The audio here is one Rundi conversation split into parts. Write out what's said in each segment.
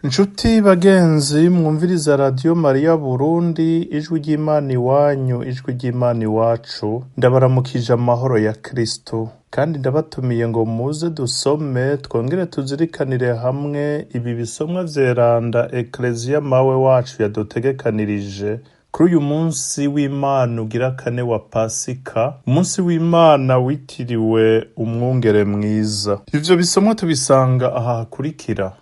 Nshuti bagenzi mwumviriza Radiyo Mariya Burundi, ijwi ry'Imana iwanyu, ijwi ry'Imana iwacu, ndabaramukije amahoro ya Kristo, kandi ndabatumiye ngo muze dusome twongere tuzirikanire hamwe ibi bisomwa vyeranda Ekleziya mawe wacu yadutegekanirije kuri uyu munsi w'Imana ugira kane wa Pasika, umunsi w'Imana witiriwe umwungere mwiza. Ivyo bisomwa tubisanga aha hakurikira.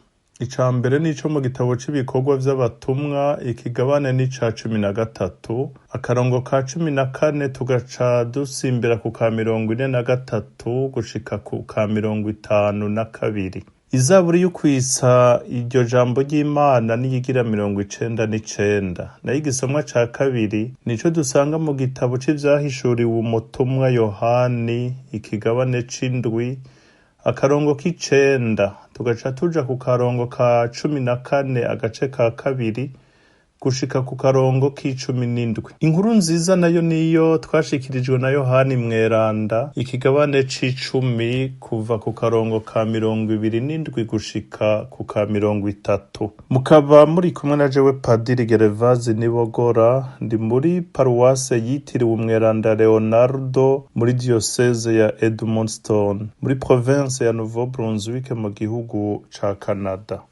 Ica mbere nico mu gitabo c'ibikorwa vy'abatumwa, ikigabane n'ica 13, akarongo ka 14 tugaca dusimbira ku ka 43 gushika ku ka 52. Izaburi y'ukwitsa iryo jambo ry'Imana niyigira 99, nayo igisomwa ca kabiri nico dusanga mu gitabo c'ivyahishuriwe umutumwa Yohani, ikigabane c'indwi, akarongo k'icenda tugaca tuja ku karongo ka 14 agace ka kabiri gushika ku karongo k'17. Inkuru nziza nayo niyo twashikirijwe na Yohani Mweranda, ikigabane c'icumi kuva ku karongo ka 27 gushika ku ka 30. Mukaba muri kumwe na jewe Padiri Gerevazi Nibogora, ndi muri paruwase yitiriwe Umweranda Leonardo muri diyoseze ya Edmundston muri province ya Nouveau Brunswick mu gihugu ca Canada.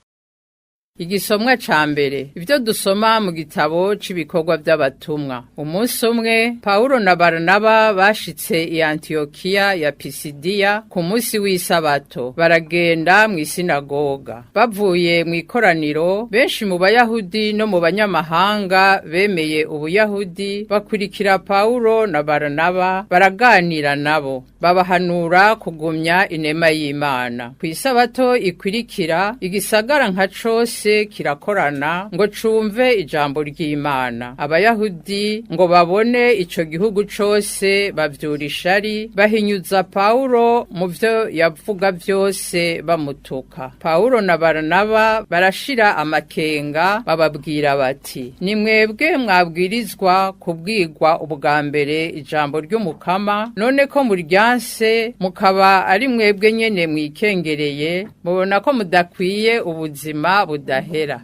Igisomwa ca mbere ivyo dusoma mu gitabo c'ibikorwa vy'abatumwa. Umunsi umwe Pawulo na Baranaba bashitse i Antiyokiya ya Pisidiya ku munsi w'isabato, baragenda mw'isinagoga. Bavuye mw'ikoraniro, benshi mu Bayahudi no mu banyamahanga bemeye Ubuyahudi bakurikira Pawulo na Baranaba, baraganira nabo, babahanura kugumya inema y'Imana. Kw'isabato ikurikira, igisagara nka cose kirakorana ngo cumve ijambo ry'Imana. Abayahudi ngo babone ico gihugu cose bavyura ishari, bahinyuza Pawulo mu vyo yavuga vyose bamutuka. Pawulo na Baranaba barashira amakenga, bababwira bati: ni mwebwe mwabwirizwa kubwirwa ubwa mbere ijambo ry'Umukama, none ko muryanse mukaba ari mwebwe nyene mwikengereye, mubona ko mudakwiye ubuzima budahera.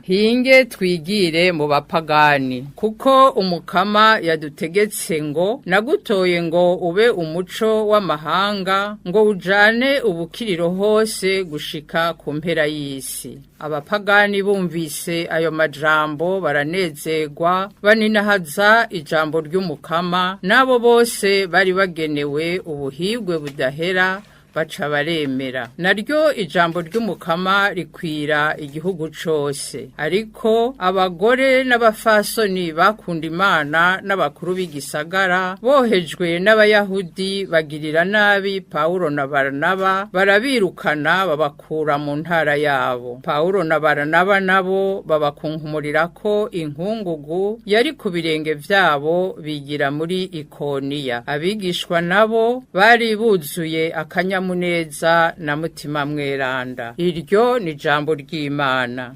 Hinge twigire mu bapagani, kuko Umukama yadutegetse ngo nagutoye ngo ube umuco w'amahanga, ngo ujane ubukiriro hose gushika ku mpera y'isi. Abapagani bumvise ayo majambo baranezerwa, baninahaza ijambo ry'Umukama, n'abo bose bari bagenewe ubuhigwe budahera baca baremera. Naryo ijambo ry'Umukama rikwira igihugu cose. Ariko abagore n'abafasoni bakunda Imana n'abakuru b'igisagara bohejwe n'Abayahudi bagirira nabi Pawulo na Baranaba, barabirukana babakura mu ntara yabo. Pawulo na Baranaba nabo babakunkumurira inkungugu yari ku birenge vyabo, bigira muri Ikoniya. Abigishwa nabo bari buzuye akanyamuneza na mutima mweranda. Iryo ni jambo ry'Imana.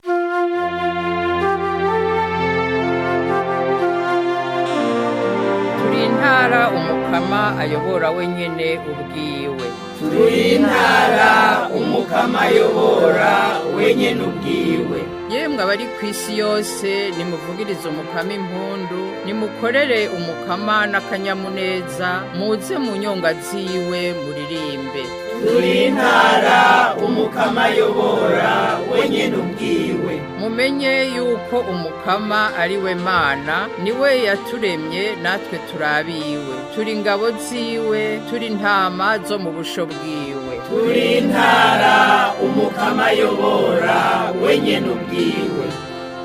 Turi intara Umukama ayobora wenyene ubwiwe. Turi intara Umukama ayobora wenyene ubwiwe. Yemwe abari kw'isi yose, nimuvugirize Umukama impundu, nimukorere Umukama n'akanyamuneza, muze mu nyonga ziwe muririmbe. Turi intara Umukama ayobora wenyene ubwiwe. Mumenye yuko Umukama ari we Mana, niwe yaturemye natwe turabiwe. Turi ingabo ziwe, turi intama zo mu busho bwiwe. Turi intara Umukama ayobora wenyene ubwiwe.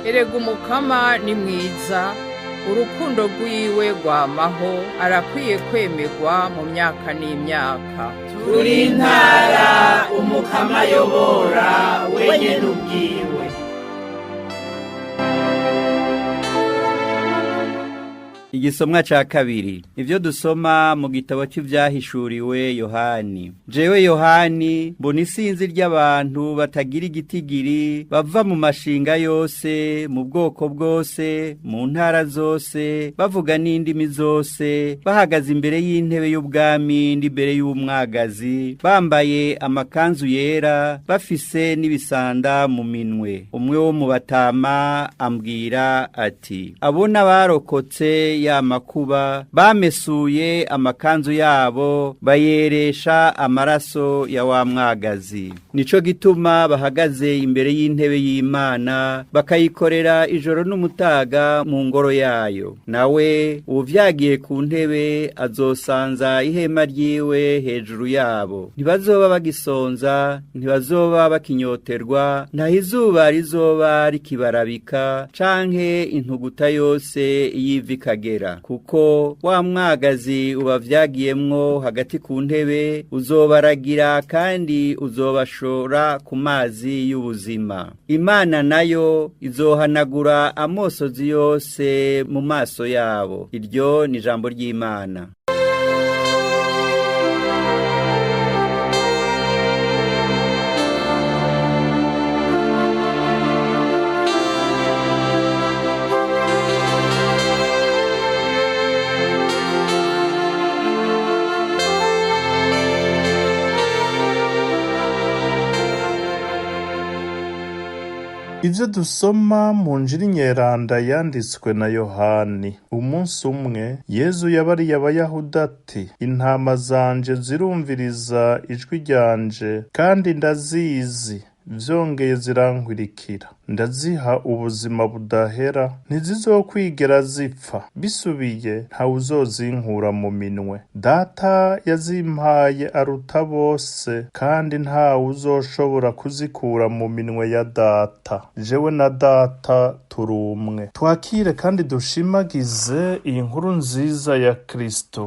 Erega Umukama ni mwiza, urukundo rwiwe rwamaho, arakwiye kwemerwa mu myaka n'imyaka. Turi intara Umukama ayobora wenyene ubwiwe. Igisomwa ca kabiri. Ivyo dusoma mu gitabo cy'ivyahishuriwe Yohani. Jewe Yohani mbona isinzi ry'abantu batagira igitigiri bava mu mashinga yose, mu bwoko bwose, mu ntara zose, bavuga n'indimi zose, bahagaze imbere y'intebe y'ubwami n'imbere y'umwagazi, bambaye amakanzu yera, bafise n'ibisanda mu minwe. Umwe wo mu batama ambwira ati: "Abo n'abarokotse ya makuba bamesuye amakanzu yabo bayeresha amaraso ya wa mwagazi. Nico gituma bahagaze imbere y'intebe y'Imana bakayikorera ijoro n'umutaga mu ngoro yayo. Nawe uwuvyagiye ku ntebe azosanza ihema ryiwe hejuru yabo. Ntibazoba bagisonza, ntibazoba bakinyoterwa, nta izuba rizoba rikibarabika canke intuguta yose y'ivi ikagera, kuko wa mwagazi ubavyagiyemwo hagati ku ntebe uzobaragira kandi uzobashora ku mazi y'ubuzima. Imana nayo izohanagura amosozi yose mu maso yabo." Iryo ni ijambo ry'Imana. Ivyo dusoma mu Njiri Nyeranda yanditswe na Yohani. Umunsi umwe Yezu yabariye Abayahudi ati: "Intama zanje zirumviriza ijwi ryanje, kandi ndazizi, vyongeye zirankwirikira. Ndaziha ubuzima budahera, ntizizokwigera zipfa. Bisubiye ntawuzozinkura mu minwe. Data yazimpaye aruta bose, kandi ntawuzoshobora kuzikura mu minwe ya Data. Jewe na Data turi umwe." Twakire kandi dushimagize iyi nkuru nziza ya Kristo.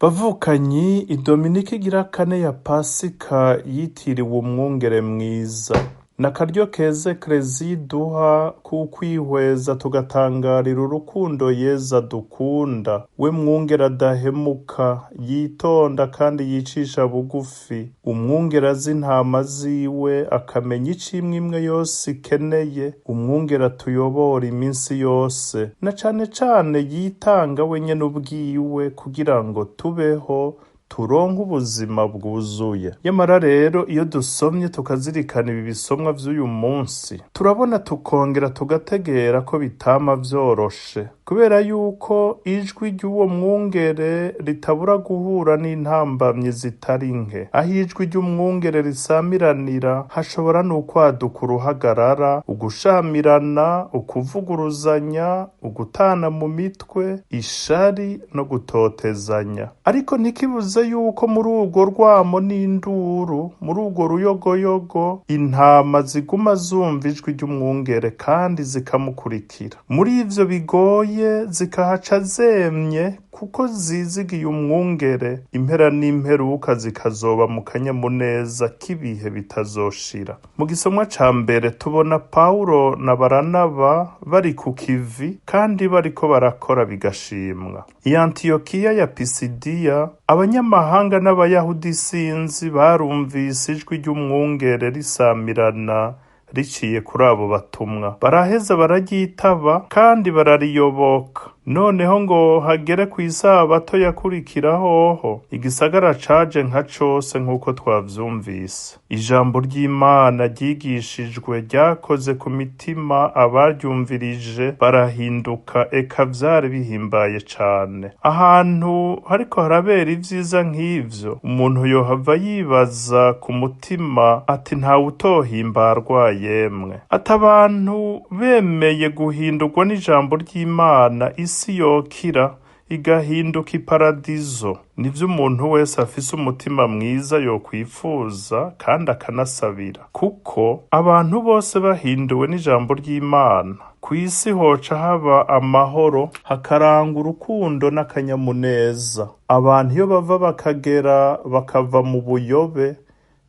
Bavukanyi, Idominika igira kane ya Pasika yitiriwe umwungere mwiza. N'akaryo keza Ekereziya iduha k'ukwihweza tugatangarira urukundo Yezu adukunda, we mwungere adahemuka, yitonda kandi yicisha bugufi, umwungere azi intama ziwe akamenya ico imwe imwe yose ikeneye, umwungere atuyobora iminsi yose, na cane cane yitanga we nyene ubwiwe kugira ngo tubeho turonke ubuzima bwuzuye. Nyamara rero iyo dusomye tukazirikana ibi bisomwa vy'uyu munsi, turabona tukongera tugategera ko bitama vyoroshe, kubera yuko ijwi ry'uwo mwungere ritabura guhura n'intambamyi zitari nke. Aho ijwi ry'umwungere risamiranira hashobora n'ukwaduka uruhagarara, ugushamirana, ukuvuguruzanya, ugutana mu mitwe, ishari no gutotezanya. Ariko ntikibuze yuko muri urwo rwamo n'induru, muri urwo ruyogoyogo, intama ziguma zumva ijwi ry'umwungere kandi zikamukurikira. Muri ivyo bigoye zikahaca zemye kuko zizigiye umwungere, impera n'imperuka zikazoba mu kanyamuneza k'ibihe bitazoshira. Mu gisomwa ca mbere tubona Pawulo na Baranaba bari ku kivi kandi bariko barakora bigashimwa. I Antiyokiya ya Pisidiya, abanyamahanga n'Abayahudi sinzi barumvise ijwi ry'umwungere risamirana riciye kuri abo batumwa, baraheza bararyitaba kandi barariyoboka. Noneho ngo hagere kw'isabato yakurikira hoho, igisagara caje nka cose nk'uko twavyumvise. Ijambo ry'Imana ryigishijwe ryakoze ku mitima abaryumvirije barahinduka, eka vyari bihimbaye cane. Ahantu hariko harabera ivyiza nk'ivyo, umuntu yohava yibaza ku mutima ati ntawutohimbarwa yemwe. Ati abantu bemeye guhindurwa n'ijambo ry'Imana, isi yokira, igahinduka iparadizo. Nivyo umuntu wese afise umutima mwiza yokwifuza kandi akanasabira, kuko abantu bose bahinduwe n'ijambo ry'Imana, kw'isi hoca haba amahoro, hakaranga urukundo n'akanyamuneza. Abantu iyo bava bakagera bakava mu buyobe,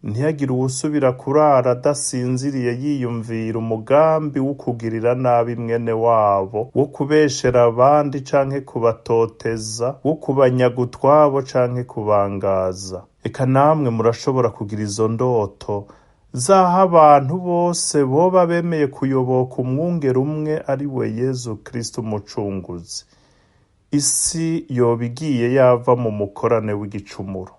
ntihagire uwusubira kurara adasinziriye yiyumvira umugambi wo kugirira nabi mwene wabo, wo kubeshera abandi canke kubatoteza, wo kubanyaga utwabo canke kubangaza. Eka namwe murashobora kugira izo ndoto z'aho abantu bose boba bemeye kuyoboka umwungere umwe ari we Yezu Kristo umucunguzi. Isi yoba igiye yava mu mukorane w'igicumuro.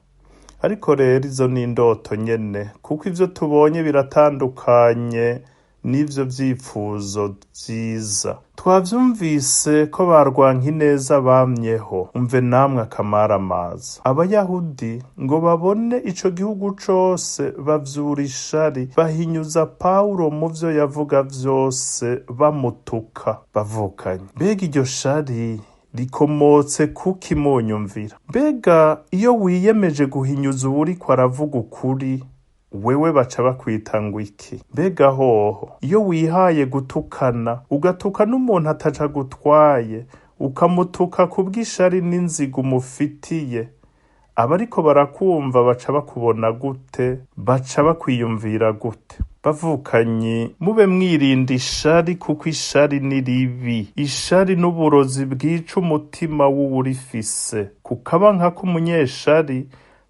Ariko rero izo ni indoto nyene, kuko ivyo tubonye biratandukanye n'ivyo vyifuzo vyiza. Twavyumvise ko barwanka ineza bamyeho, umve namwe akamaramaza. Abayahudi ngo babone ico gihugu cose bavyura ishari, bahinyuza Pawulo mu vyo yavuga vyose bamutuka. Bavukanye, mbega iryo shari rikomotse kuki munyumvira? Mbega iyo wiyemeje guhinyuza uwuriko aravuga ukuri, wewe baca bakwita ngo iki? Mbega hoho iyo wihaye gutukana, ugatuka n'umuntu ataca agutwaye, ukamutuka kubw'ishari n'inzigo umufitiye, abariko barakumva baca bakubona gute? Baca bakwiyumvira gute? Bavukanyi, mube mwirinda ishari, kuko ishari ni ribi. Ishari n'uburozi bwica umutima w'uwurifise. Kukaba nkako umunyeshari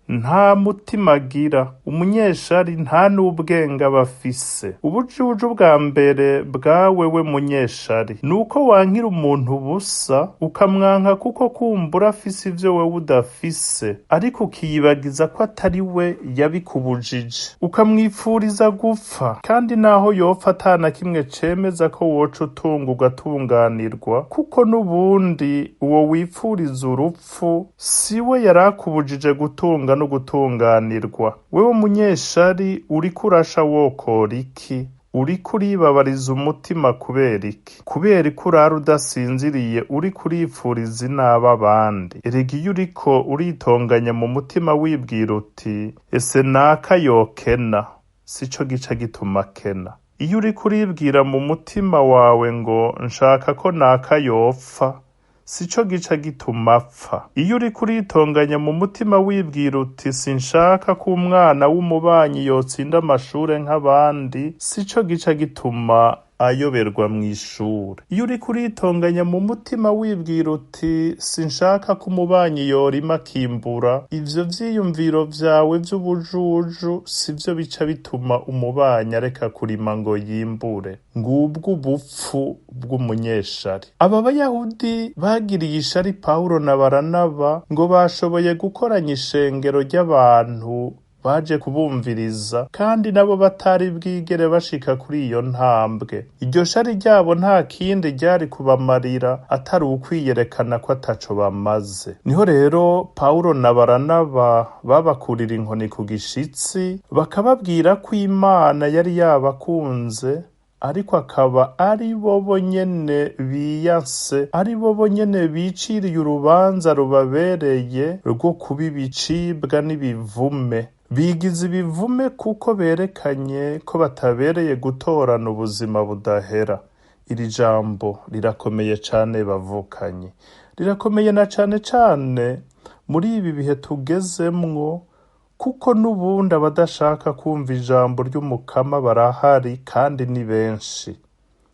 nta mutima agira, umunyeshari nta n'ubwenge aba afise. Ubujuju bwa mbere bwa wewe munyeshari ni uko wankira umuntu ubusa, ukamwanka kuko kumbura afise ivyo wewe udafise, ariko ukiyibagiza ko atari we yabikubujije, ukamwipfuriza gupfa, kandi naho yopfa ata na kimwe cemeza ko woca utunga ugatunganirwa, kuko n'ubundi uwo wipfuriza urupfu si we yarakubujije gutunga no gutunganirwa. Wewe munyeshari uriko urasha wokora iki? Uriko uribabariza umutima kubera iki? Kubera ko urara udasinziriye uriko uripfuriza inabi abandi. Erega iyo uriko uritonganya mu mutima wibwira uti ese naka yokena, sico gica gituma akena. Iyo uriko uribwira mu mutima wawe ngo nshaka ko naka yopfa, sico gica gituma apfa. Iyo uriko uritonganya mu mutima wibwira uti sinshaka ko umwana w'umubanyi yotsinda amashure nk'abandi, sico gica gituma ayoberwa mw'ishure. Iyo uriko uritonganya mu mutima wibwira uti sinshaka ko umubanyi yorima akimbura, ivyo vyiyumviro vyawe vy'ubujuju sivyo bica bituma umubanyi areka kurima ngo yimbure. Ngubwo ubupfu bw'umunyeshari. Aba bayahudi bagiriye ishari Pawulo na Baranaba ngo bashoboye gukoranya ishengero ry'abantu baje kubumviriza, kandi nabo batari bwigere bashika kuri iyo ntambwe. Iryo shari ryabo nta kindi ryari kubamarira atari ukwiyerekana ko ataco bamaze. Niho rero Pawulo na Baranaba babakurira inkoni ku gishitsi, bakababwira ko Imana yari yabakunze, ariko akaba ari bo bonyene biyanse, ari bo bonyene biciriye urubanza rubabereye rwo kuba ibicibwa n'ibivume. Bigize ibivume kuko berekanye ko batabereye gutorana ubuzima budahera. Iri jambo rirakomeye cane bavukanye, rirakomeye na cane cane muri ibi bihe tugezemwo, kuko n'ubundi abadashaka kumva ijambo ry'Umukama barahari kandi ni benshi.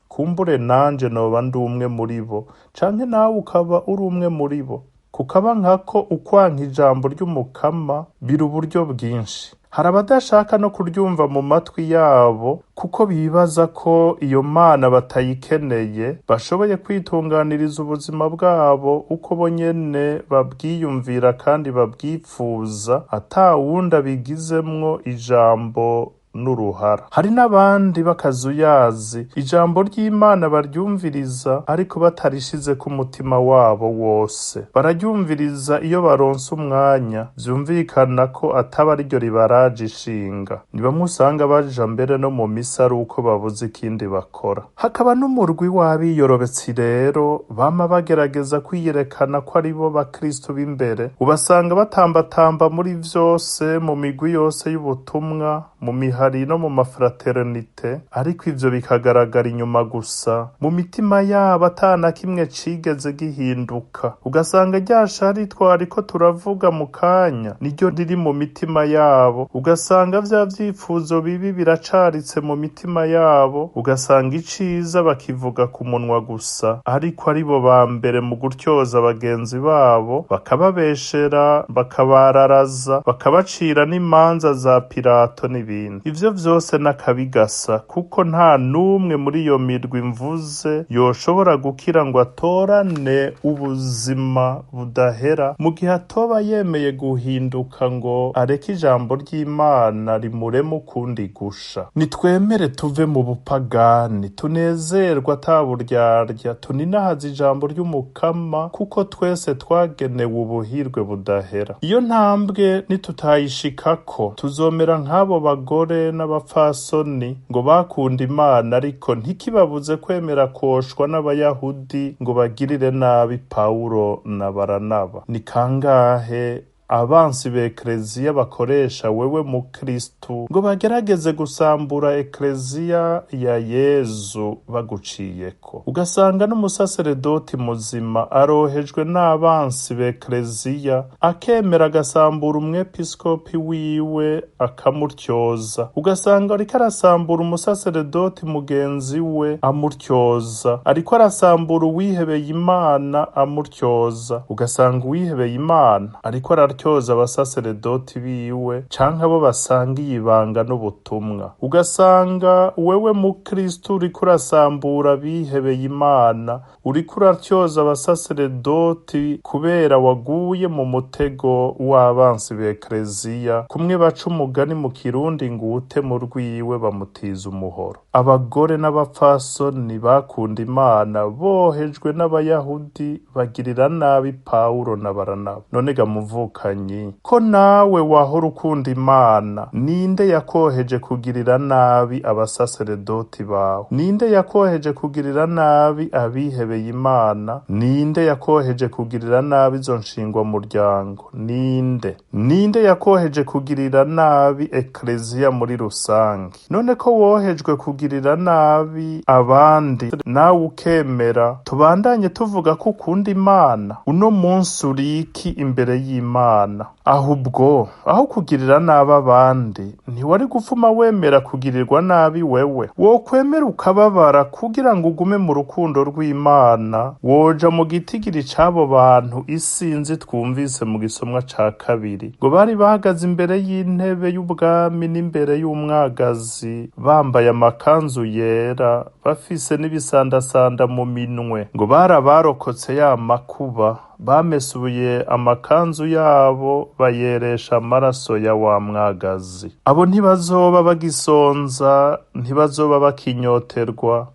Kumbure nanje noba ndi umwe muri bo, canke nawe ukaba uri umwe muri bo. Kukaba nkako ukwanka ijambo ry'Umukama biri uburyo bwinshi. Hari abadashaka no kuryumva mu matwi yabo kuko bibaza ko iyo Mana batayikeneye, bashoboye kwitunganiriza ubuzima bwabo uko bonyene babwiyumvira kandi babwipfuza, ata wundi abigizemwo ijambo n'uruhara. Hari n'abandi b'akazuyazi, ijambo ry'Imana baryumviriza ariko batarishize ku mutima wabo wose. Bararyumviriza iyo baronse umwanya, vyumvikana ko ataba ariryo ribaraje ishinga. Ni bamwe usanga baja mbere no mu misa ari uko babuze ikindi bakora. Hakaba n'umurwi w'abiyorobetsi rero bama bagerageza kwiyerekana ko aribo bakristo b'imbere, ubasanga batambatamba muri vyose, mu migwi yose y'ubutumwa, mu mihari no mu mafraternite, ariko ivyo bikagaragara inyuma gusa, mu mitima yabo ata na kimwe cigeze gihinduka. Ugasanga rya shari twariko turavuga mu kanya niryo riri mu mitima yabo, ugasanga vya vyifuzo bibi biracaritse mu mitima yabo, ugasanga iciza bakivuga ku munwa gusa, ariko aribo ba mbere mu gutyoza bagenzi babo, bakababeshera, bakabararaza, bakabacira n'imanza za Pilato n'ibindi. Ivyo vyose n'akabigasa, kuko nta n'umwe muri iyo mirwi mvuze yoshobora gukira ngo atorane ubuzima budahera, mu gihe atoba yemeye guhinduka ngo areke ijambo ry'Imana rimureme ukundi gusha. Nitwemere tuve mu bupagani, tunezerwe ata buryarya, tuninahaze ijambo ry'Umukama, kuko twese twagenewe ubuhirwe budahera. Iyo ntambwe nitutayishikako, tuzomera nk'abo bagore n'abapfasoni ngo bakunda Imana, ariko ntikibabuze kwemera koshwa n'Abayahudi ngo bagirire nabi Pawulo na Baranaba. Ni kangahe abansi b'Ekleziya bakoresha wewe mukristu ngo bagerageze gusambura Ekleziya ya Yezu baguciyeko? Ugasanga n'umusaseredoti muzima arohejwe n'abansi b'Ekleziya, akemera agasambura umwepiskopi wiwe akamutyoza. Ugasanga ariko arasambura umusaseredoti mugenzi we amutyoza, ariko arasambura uwihebeye Imana amutyoza. Ugasanga uwihebeye Imana ariko aratyoza abasaseredoti biwe canke abo basangiye ibanga n'ubutumwa. Ugasanga wewe mukristu uriko urasambura abihebeye Imana, uriko uratyoza abasaseredoti kubera waguye mu mutego w'abansi b'Ekleziya, kumwe baca umugani mu Kirundi ngo uwute mu rwiwe bamutiza umuhoro. Abagore n'abapfasoni bakunda Imana bohejwe n'Abayahudi bagirira nabi Pawulo na Baranaba. None ga muvukanyi, ko nawe wahora ukunda Imana, ninde yakoheje kugirira nabi abasaseredoti bawe? Ninde yakoheje kugirira nabi abihebeye Imana? Ninde yakoheje kugirira nabi izo nshingwamuryango? Ninde? Ninde yakoheje kugirira nabi Ekleziya muri rusange? None ko wohejwe kugirira nabi abandi nawe ukemera, tubandanye tuvuga ko ukunda Imana? Uno munsi uriki imbere y'Imana? Ahubwo aho kugirira nabi abandi, ntiwari gupfuma wemera kugirirwa nabi wewe? Wokwemera ukababara kugira ngo ugume mu rukundo rw'Imana, woja mu gitigiri c'abo bantu isinzi twumvise mu gisomwa ca kabiri, ngo bari bahagaze imbere y'intebe y'ubwami n'imbere y'umwagazi, bambaye amakanzu yera, bafise n'ibisandasanda mu minwe, ngo bari abarokotse ya makuba, bamesuye amakanzu yabo bayeresha amaraso ya wa mwagazi. Abo ntibazoba bagisonza, ntibazoba bakinyoterwa,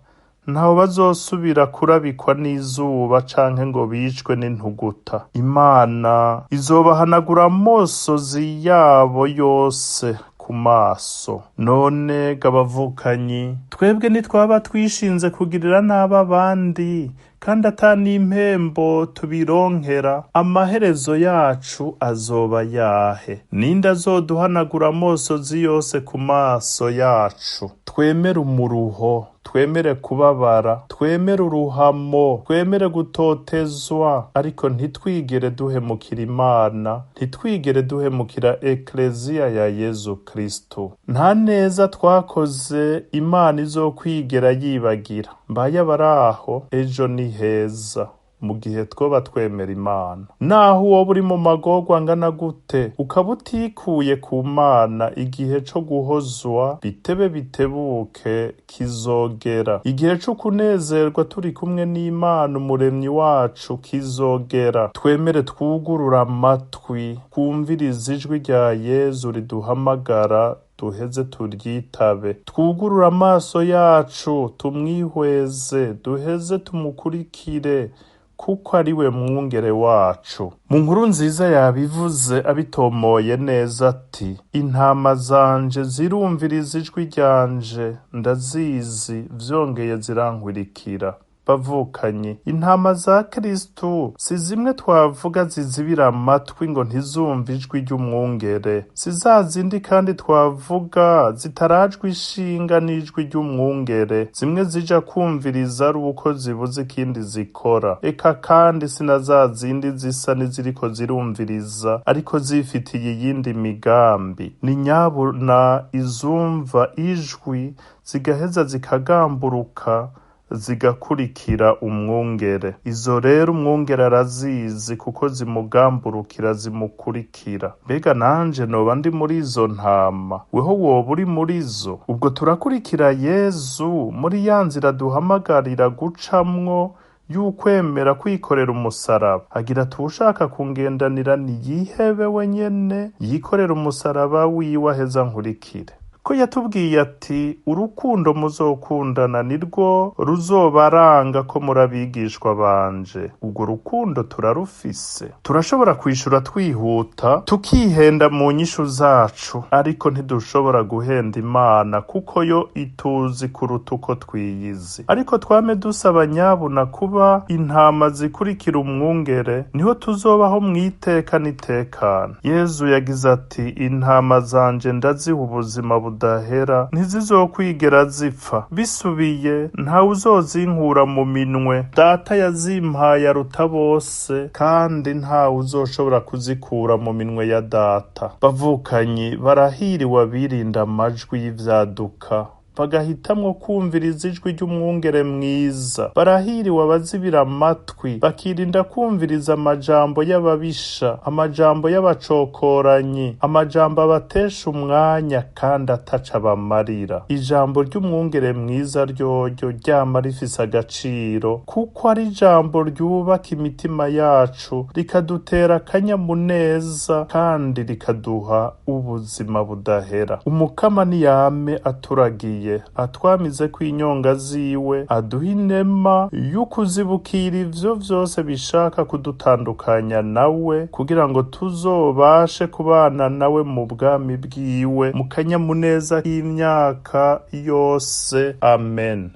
ntaho bazosubira kurabikwa n'izuba canke ngo bicwe n'intuguta. Imana izobahanagura amosozi yabo yose ku maso. None gabavukanyi, twebwe ntitwaba twishinze kugirira nabi abandi, kandi ata n'impembo tubironkera, amaherezo yacu azoba yahe? Ninde azoduhanagura amosozi yose ku maso yacu? Twemere umuruho, twemere kubabara, twemere uruhamo, twemere gutotezwa, ariko ntitwigere duhemukira Imana, ntitwigere duhemukira Ekleziya ya Yezu Kristo. Nta neza twakoze Imana izokwigera yibagira. Mbaye abaraho, ejo ni heza mu gihe twoba twemera Imana. Naho woba uri mu magorwa angana gute, ukaba utikuye ku Mana, igihe co guhozwa bitebe bitebuke kizogera. Igihe co kunezerwa turi kumwe n'Imana umuremyi wacu kizogera. Twemere twugurure amatwi, twumvirize ijwi rya Yezu riduhamagara, Duheze turyitabe, twugurure amaso yacu, tumwihweze, duheze tumukurikire, kuko ari we mwungere wacu. Mu nkuru nziza yabivuze abitomoye neza ati: intama zanje zirumviriza ijwi ryanje, ndazizi, vyongeye zirankurikira. Bavukanyi, intama za Kristu si zimwe twavuga zizibira amatwi ngo ntizumve ijwi ry'umwungere, si za zindi kandi twavuga zitarajwe ishinga n'ijwi ry'umwungere, zimwe zija kumviriza ari uko zibuze ikindi zikora. Eka kandi si na za zindi zisa n'iziriko zirumviriza ariko zifitiye iyindi migambi. Ni nyabuna izumva ijwi zigaheza zikagamburuka zigakurikira umwungere. Izo rero umwungere arazizi kuko zimugamburukira, zimukurikira. Mbega nanje noba ndi muri izo ntama? Weho woba uri muri zo? Ubwo turakurikira Yezu muri ya nzira duhamagarira gucamwo y'ukwemera kwikorera umusaraba. Agira ati: uwushaka kungendanira niyihebe wenyene, yikorere umusaraba wiwe aheza nkurikire. Ko yatubwiye ati: urukundo muzokundana nirwo ruzobaranga ko muri abigishwa banje. Urwo rukundo turarufise. Turashobora kwishura twihuta, tukihenda mu nyishu zacu, ariko ntidushobora guhenda Imana kuko yo ituzi kuruta uko twiyizi. Ariko twame dusaba nyabuna kuba intama zikurikira umwungere, niho tuzobaho mw'iteka n'itekana. Yezu yagize ati: intama zanje ndaziha ubuzima budahera, ntizizokwigera zipfa. Bisubiye, ntawe uzozinkura mu minwe. Data yazimpaye aruta bose, kandi ntawe uzoshobora kuzikura mu minwe ya Data. Bavukanyi, barahiriwe abirinda amajwi y'ivyaduka, bagahitamwo kumviriza ijwi ry'umwungere mwiza. Barahiriwe abazibira amatwi, bakirinda kumviriza amajambo y'ababisha, amajambo y'abacokoranyi, amajambo abatesha umwanya kandi ataca abamarira. Ijambo ry'umwungere mwiza ryoryo ryama rifise agaciro, kuko ari ijambo ryubaka imitima yacu, rikadutera akanyamuneza kandi rikaduha ubuzima budahera. Umukama niyame aturagiye, atwamize ko inyonga ziwe, aduha inema y'ukuzibukira ivyo vyose bishaka kudutandukanya nawe, kugira ngo tuzobashe kubana nawe mu bwami bwiwe mu kanyamuneza k'imyaka yose. Amen.